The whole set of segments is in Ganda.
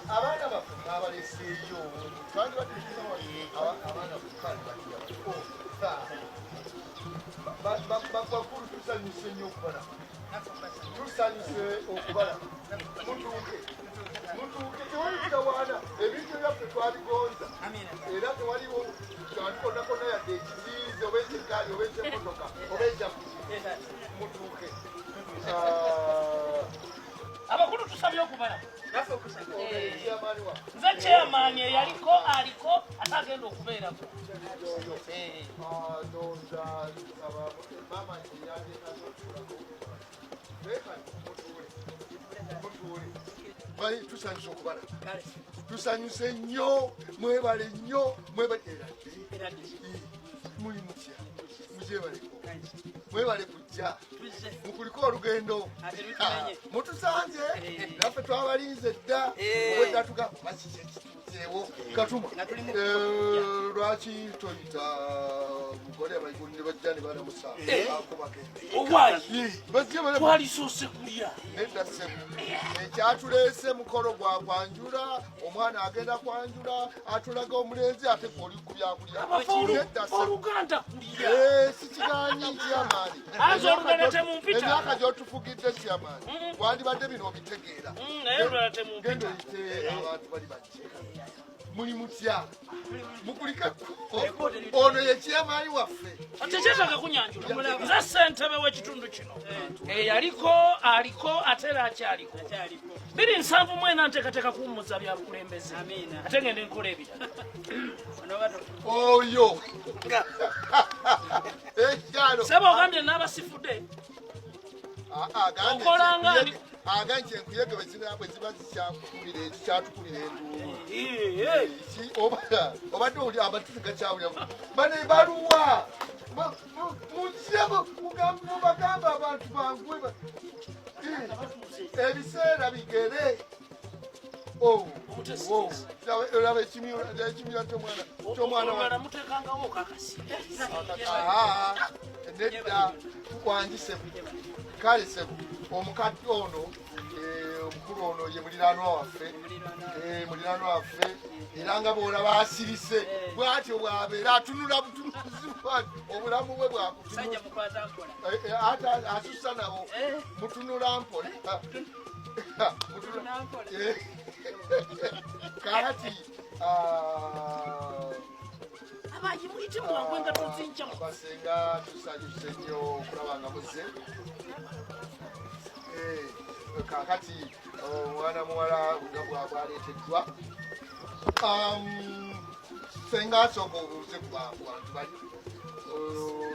Abaana baffe mwabaleseeyo, abaana bakulu, tusanyuse nnyo okubala, tusanyuse okubala. Mutuuke, mutuuke, tewali kutawaana. Ebintu ebyaffe twabigonza era tewaliwo kantu konna konna, yadde ekiziizi oba ekyeggaali oba ekyemmotoka oba ekyapiki. Mutuuke. Abakulu, tusabye okubala. Nze chairman eyaliko, aliko, ate agenda okubeerako. Ndowooza maama yandyetaze okukulako. Mutuule. Bali tusanyuse okubala, tusanyuse nnyo. Mwebale nnyo, mwebale. Eradde muli mutya? Mujebaleko, mwebale kujja, mukuliko olugendo mutusanze. Naffe twabalinze dda, obwedda tugamba bakiki ekituuseewo. Katuma, lwaki toyita mugole? Abaigulu ne bajja ne balamusa akubagende. Owaayi. Bajje balamu. Twalisoose kulya. Nedda ssebo, ekyatuleese mukolo gwa kwanjula. Omwana agenda kwanjula, atulaga omulenzi, ate gwe oli ku byakulya. Abafa Nedda ssebo. oluganda kulya. Eh, sikiganyi, chairman. Anze oluganda temumpita. Emyaka gy'otufugidde, chairman, wandibadde bino obitegeera. Naye olulala temumpita. Genda oyite abantu bali bajje. Muli mutya? Mukulike. Ono ye chairman waffe. Tekyetaaga kunyanjula, nze ssentebe w'ekitundu kino eyaliko, aliko, ate era akyaliko. 2074 nteekateeka kuwummuza bya bukulembeze, ate ngenda enkola ebirala. Oyo ekyalo. Seba, ogambye n'abasifudde. Okola nga Agambye enkuyege bwe ziba zikyatukulira enduulu. Obadde oli amatutu gakyawulira. Bano baluwa? Mujje mubagamba abantu bangwe, ebiseera bigere. Oh, oh, olaba ekimyula kyomwana. Olulala muteekangawo kakasi. Aha, nedda, tukwangise. Kale sebo, omukadde ono, omukulu ono ye muliraanwa waffe, muliraanwa waffe, era nga bwolaba asirise bwatyo bwabeera, atunula butunuzi bwati, obulamu bwe bwakutunula. Ate asusa nabo mutunula mpola. Kakati Abayi, muyite mwangu nga tozinja. Abasenga, tusanyuse nnyo okulaba nga muzze. Kakati omwana muwala nga bwaleeteddwa, senga asooka obuuze ku bantu bali,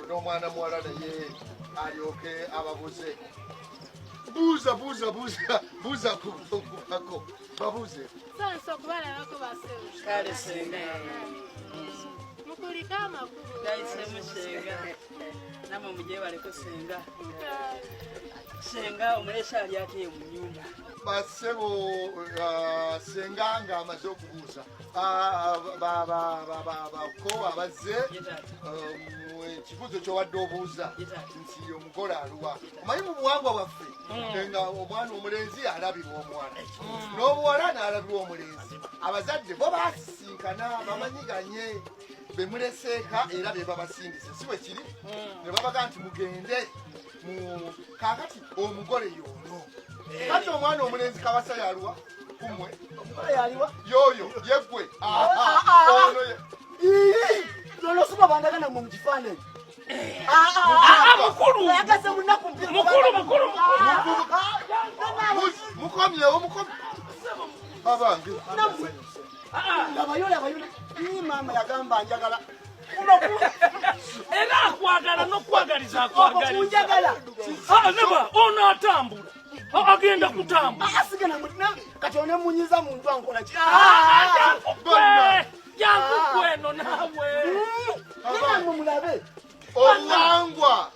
n'omwana muwala naye alyoke ababuuze. Buuza, buuza, buuza, buuza kubako, babuuze. Nsanyuse okubalabako, basebo. Kale senga. Mukulike amakubo. Gayisemu senga, namwe mujebaleko senga. Senga, omulesa ali ate mu nyumba? Basebo, senga ng'amaze okubuuza bako abazze, ekibuuzo kyowadde obuuza nti omugole aluwa. Omanyi mu buwangwa bwaffe nga omwana omulenzi alabirwa omwana, n'omuwala n'alabirwa omulenzi. Abazadde bo basisinkana, bamanyiganye, bemuleseeka era be babasindise, si bwe kiri? Ne babaga nti mugende mu kaakati omugole y'ono. Kati omwana omulenzi Kawasa yaluwa kumwe? Omugole yaliwa? Yoyo yeggwe. Ono Lolosoma bandagana mwe mu kifaananyi. Ah, mukulu. Ayagaze munaku mpira. Mukulu, mukulu, mukulu. Mukomyewo, mukomye abange. Nammwe. Labayo, labayo. Ii, maama yagamba njagala. Era akwagala n'okwagaliza akwagaliza. Kunjagala. Ah, leba ono atambula. Ah, agenda kutambula. Asigana kati onemunyiza muntu ankola ki? Jangu gwe, jangu gweno naawe. Nammwe mulabe. Obuwangwa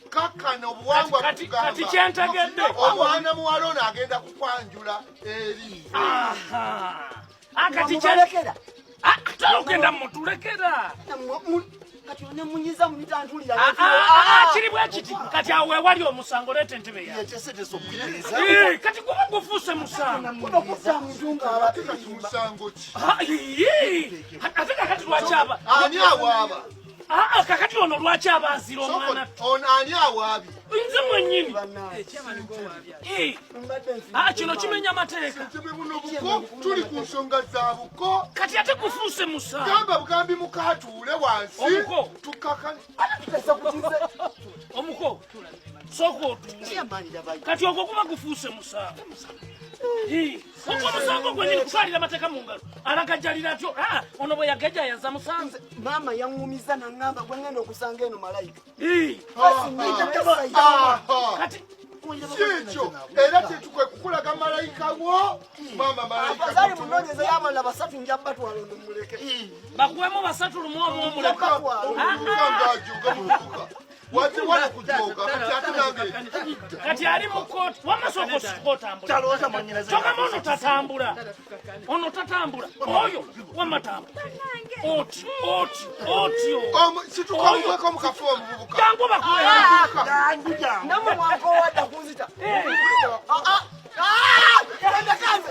kakkana, obuwangwa butugamba. Kati kyentegedde. Omwana muwala ono agenda kukwanjula eri. Aha. Ah, kati Mubalekera. Ah, ate ogenda mutulekera. Nammwe. Kati onemunyiza munitantulira. Kiri bwe kiti, kati awo wewali omusango, leeta entebe yange. Kati guba gufuuse musango. Kuba kutta muntu ng'aba Ate kati musango ki? Ah, ii, ate kakati lwaki aba Ani awaaba? Ah, ah, kakati ono lwaki aba azira omwana? Ono ani awaabye? Nze mwennyini. Bannange. Ii, Mbadde nfiiridde. ah, kino kimenya mateeka. Ntebe buno buko, tuli ku nsonga za buko. Kati ate gufuuse musango. Gamba bugambi mukatuule wansi. Omuko. Tukakane. Tuteesa ku kize. Omuko, sooka otuule. Chairman labayo. Kati ogwo guba gufuuse musango. Ii, ogwo omusango gwennyini kutwalira amateeka mu ngalo, alagajjalira atyo. Ah, ono bwe yageja yaza musanze. Maama yaŋŋumiza naŋŋamba gwe ŋŋenda okusanga eno malayika. Ii, Aha. kati Si ekyo era kyetukwe kukulaga malayika wo maama malayika. Afazaali munoonyeza y'abalala basatu, nja batwala ono muleke. Bakuwemu basatu, lumu omu omuleka. Omuvubuka ng'ajoga, muvubuka waze wala kujoga, kati ate nange. Kati ali mu kooti, wamma sooka osituka otambula. Talowooza mwannyinaze. Kyokama ono tatambula, ono tatambula, oyo wamma tambula oti oti otyo. Situka muveko mu kafo, omuvubuka. Jangu bakuwe. Jangu, jangu. Nammwe mwankoowa dda kunzita. Kanze.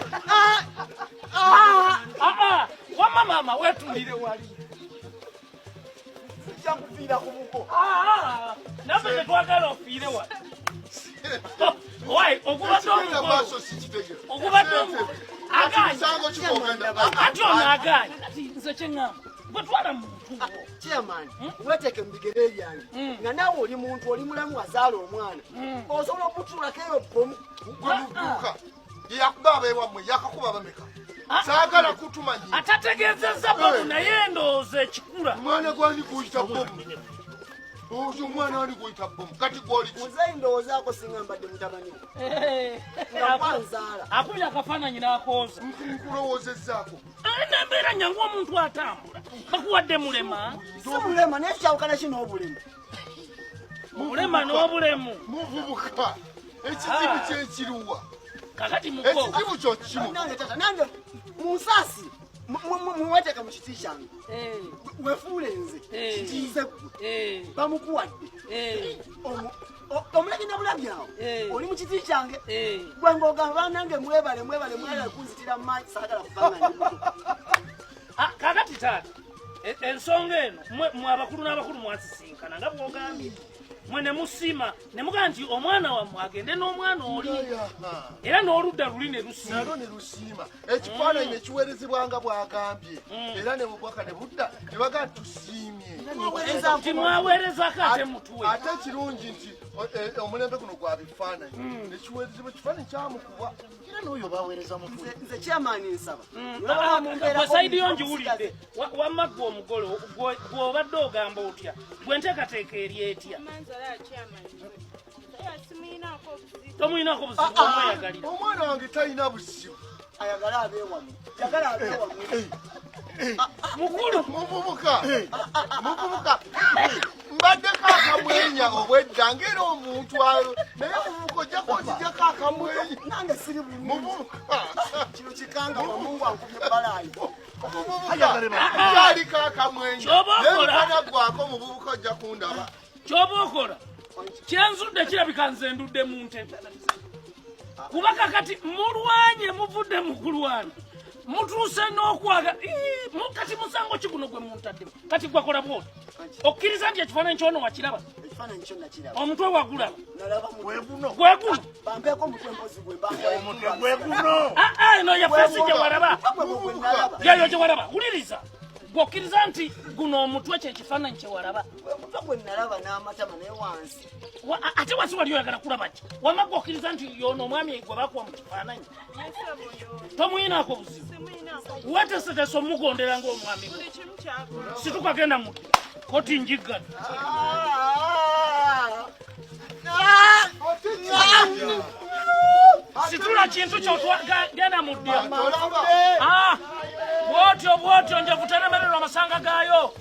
Aa, wamma maama weetulire wali. Sijja kufiira ku buko. Aa, naffe tetwagala ofiire wali. Wai ogubadde Ekigenda omukolo maaso sikitegera. Ogubadde omukolo agaanye. Musango kikogenda. Ati ono agaanye. Kati nze kyeŋŋamba, gwe twala muntu wo. Chairman, weteeke mu bigere byange. Nga naawe oli muntu, oli mulamu, azaala omwana. Osobola okutulako eyo bbomu. Gwe muvubuka, yeyakuba abeewammwe, yakakuba bameka? Saagala kutumanyi. Atategeezezza bomu, naye ndowooza ekikula. Omwana gwani guyita bomu? Oyo omwana wani guyita bomu? Kati gwoli ki? Muzeeyi, ndowoozaako singa mbadde mutabani wo. Nga kwanzaala. Akubye akafaananyi n'akooza. Nkulowoozezzaako. Nembeera nyangu, omuntu atambula bakuwadde mulema. Si mulema, naye kyawukana ki n'obulema? Obulema n'obulemu. Muvubuka, ekizibu kyekiruwa? Kakati muko, Ekizibu kyo kimu. Nange tata, nange munsaasi, muweteeke mu kiti kyange. Wefuule nze. Kikiize ggwe. Bamukuwadde. Omulabye na bulabi awo. Oli mu kiti kyange. Gwe ng'ogamba banange mwebale, mwebale, mwebale kunzitira mu maanyi, saagala kubanga ndi muto. Ah, kakati taata, ensonga eno mwe abakulu n'abakulu mwasisinkana nga bwogambye, mwe ne musiima ne mugamba nti omwana wammwe agende n'omwana oli, era n'oludda luli ne lusiima. Nalwo ne lusiima, ekifaananyi ne kiweerezebwa nga bw'agambye, era ne bubwaka ne budda ne bagaa tusiimye. Mwaweereza. Nti mwaweerezako ate mutuwe. Ate ekirungi nti omulembe guno gwa bifaananyi, nekiweerezebwa ekifaananyi kyamukubwa. Era n'oyo baweereza mutwe. Nze chairman nsaba. Gwe side yo ngiwulidde. Wamma gwe omugole, gw'obadde ogamba otya? Gwe nteekateeka eri etya? Manzala chairman. Era simuyinaako obuzibu. Tomuyinako buzibu, omweyagalira? Omwana wange talina buzibu. Ayagala abeewamwe. Yagala abeewamwe. Mukulu. Muvubuka, muvubuka, mbaddeko akamwenya obwedda ngaera omuntu naye muvubuka ojja kwonzijjako akamwenya. Nange siri bulungi. Muvubuka. Kino kikanga Mungu ankubye balaayi. Muvubuka, kyaliko akamwenya. Ky'oba okola. Naye muvubuka ojja kundaba. Kyoba okola, kyenzudde kirabika nze ndudde mu ntebe, kuba kakati mulwanye, muvudde mu kulwana, mutuuse n'okwaga. Ii, kati musango ki guno gwe muntaddemu? Kati gwakola bwoti, okkiriza nti ekifaananyi kyono wakiraba? Ekifaananyi kyo nakiraba. Omutwe wagulaba? Nalaba mutwe. Gwe guno. Gwe guno. Bampeeko omutwe mpozi gwe Omutwe gwe guno. Ah, ah, eno ye face gye walaba? Gwe nalaba. Yeyo gye walaba. Wuliriza, gwokkiriza nti guno omutwe kyekifaananyi kye walaba? Gwe mutwe gwe nalaba n'amatama, naye wansi. Ate wansi wali oyagala kulaba ki? Wamma gwokkiriza nti yono omwami gwe bakuwa mu kifaananyi? Yesebo yoyo. Tomuyinaako buzibu? Simuyinaako. Wetesetese omugondera ng'omwami we? Buli kimu kyakola. Situka, genda mu koti njiggano. Ate kirungi. Situla kintu kyotwa, genda mu ddya. Tolaba. Ah, bwotyo bwotyo njovu teremererwa amasanga gaayo.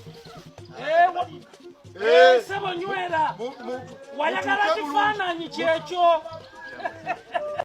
Sebo nywera. Wayagala Mutuuke bulungi. kifaananyi kyekyo.